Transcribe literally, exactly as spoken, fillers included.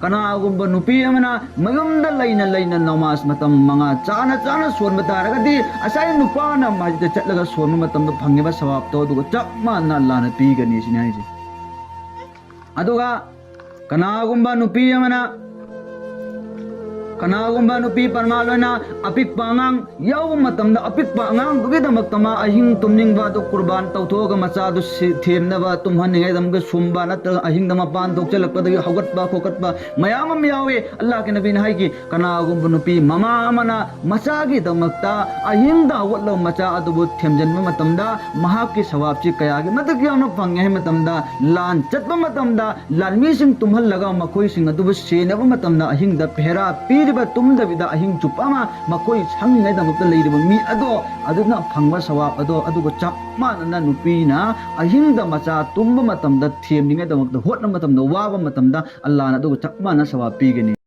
ꯀꯅꯥꯒꯨꯝꯕ ꯅꯨꯄꯤ ꯑꯃꯅ ꯃꯌꯨꯝꯗ ꯂꯩꯅ ꯂꯩꯅ ꯅꯃꯥꯖ ꯃꯇꯝ ꯃꯉꯥ ꯆꯥꯅ ꯆꯥꯅ ꯁꯣꯟꯕ ꯇꯥꯔꯒꯗꯤ, ꯉꯁꯥꯏ ꯅꯨꯄꯥꯅ ꯃꯁꯖꯤꯗꯇ ꯆꯠꯂꯒ ꯁꯣꯟꯕ ꯃꯇꯝꯗ ꯐꯪꯉꯤꯕ ꯁꯋꯥꯕꯇꯣ ꯑꯗꯨꯒ ꯆꯞ ꯃꯥꯟꯅ ꯑꯜꯂꯥꯍꯅ ꯄꯤꯒꯅꯤ ꯁꯤꯅꯤ ꯍꯥꯏꯁꯦ꯫ ꯑꯗꯨꯒ ꯀꯅꯥꯒꯨꯝꯕ ꯅꯨꯄꯤ ꯑꯃꯅ, ꯀꯅꯥꯒꯨꯝꯕ ꯅꯨꯄꯤ ꯄꯔꯃꯥꯟ ꯑꯣꯏꯅ ꯑꯄꯤꯛꯄ ꯑꯉꯥꯡ ꯌꯥꯎꯕ ꯃꯇꯝꯗ, ꯑꯄꯤꯛꯄ ꯑꯉꯥꯡꯗꯨꯒꯤꯗꯃꯛꯇ ꯃꯥ ꯑꯍꯤꯡ ꯇꯨꯝꯅꯤꯡꯕ ꯑꯗꯨ ꯀꯨꯔꯕꯥꯟ ꯇꯧꯊꯣꯛꯑꯒ ꯃꯆꯥꯗꯨ ꯁꯤ-, ꯊꯦꯝꯅꯕ ꯇꯨꯝꯍꯟꯅꯤꯡꯉꯥꯏꯗꯃꯛꯇ ꯁꯨꯝꯕ ꯅꯠꯇ꯭ꯔꯒ ꯑꯍꯤꯡꯗ ꯃꯄꯥꯟ ꯊꯣꯛꯆꯜꯂꯛꯄꯗꯒꯤ ꯍꯧꯒꯠꯄ ꯈꯣꯠꯀꯠꯄ ꯃꯌꯥꯝ ꯑꯃ ꯌꯥꯎꯏ꯫ ꯑꯜꯂꯥꯍꯀꯤ ꯅꯕꯤꯅ ꯍꯥꯏꯈꯤ, ꯀꯅꯥꯒꯨꯝꯕ ꯅꯨꯄꯤ ꯃꯃꯥ ꯑꯃꯅ ꯃꯆꯥꯒꯤꯗꯃꯛꯇ ꯑꯍꯤꯡꯗ ꯍꯧꯒꯠꯂꯒ ꯃꯆꯥ ꯑꯗꯨꯕꯨ ꯊꯦꯝꯖꯤꯟꯕ ꯃꯇꯝꯗ ꯃꯍꯥꯛꯀꯤ ꯁꯋꯥꯕꯁꯤ ꯀꯌꯥꯒꯤ ꯃꯇꯤꯛ ꯌꯥꯝꯅ ꯐꯪꯉꯦ ꯍꯥꯏꯕ ꯃꯇꯝꯗ, ꯂꯥꯟ ꯆꯠꯄ ꯃꯇꯝꯗ ꯂꯥꯟꯃꯤꯁꯤꯡ ꯇꯨꯝꯍꯜꯂꯒ ꯃꯈꯣꯏꯁꯤꯡ ꯑꯗꯨꯕꯨ ꯁꯦꯟꯅꯕ ꯃꯇꯝꯗ ꯑꯍꯤꯡꯗ ꯄꯦꯍꯔꯥ ꯄꯤꯔꯤꯕ, ꯇꯨꯝꯗꯕꯤꯗ ꯑꯍꯤꯡ ꯆꯨꯞꯄ ꯑꯃ ꯃꯈꯣꯏ ꯁꯪꯅꯉꯥꯏꯗꯃꯛꯇ ꯂꯩꯔꯤꯕ ꯃꯤ ꯑꯗꯣ, ꯑꯗꯨꯅ ꯐꯪꯕ ꯁꯋꯥꯕ ꯑꯗꯣ, ꯑꯗꯨꯒ ꯆꯞ ꯃꯥꯟꯅꯅ ꯅꯨꯄꯤꯅ ꯑꯍꯤꯡꯗ ꯃꯆꯥ ꯇꯨꯝꯕ ꯃꯇꯝꯗ, ꯊꯦꯝꯅꯤꯡꯉꯥꯏꯗꯃꯛꯇ ꯍꯣꯠꯅꯕ ꯃꯇꯝꯗ, ꯋꯥꯕ ꯃꯇꯝꯗ ꯑꯜꯂꯥꯍꯅ ꯑꯗꯨꯒ ꯆꯞ ꯃꯥꯟꯅ ꯁꯋꯥꯕ ꯄꯤꯒꯅꯤ꯫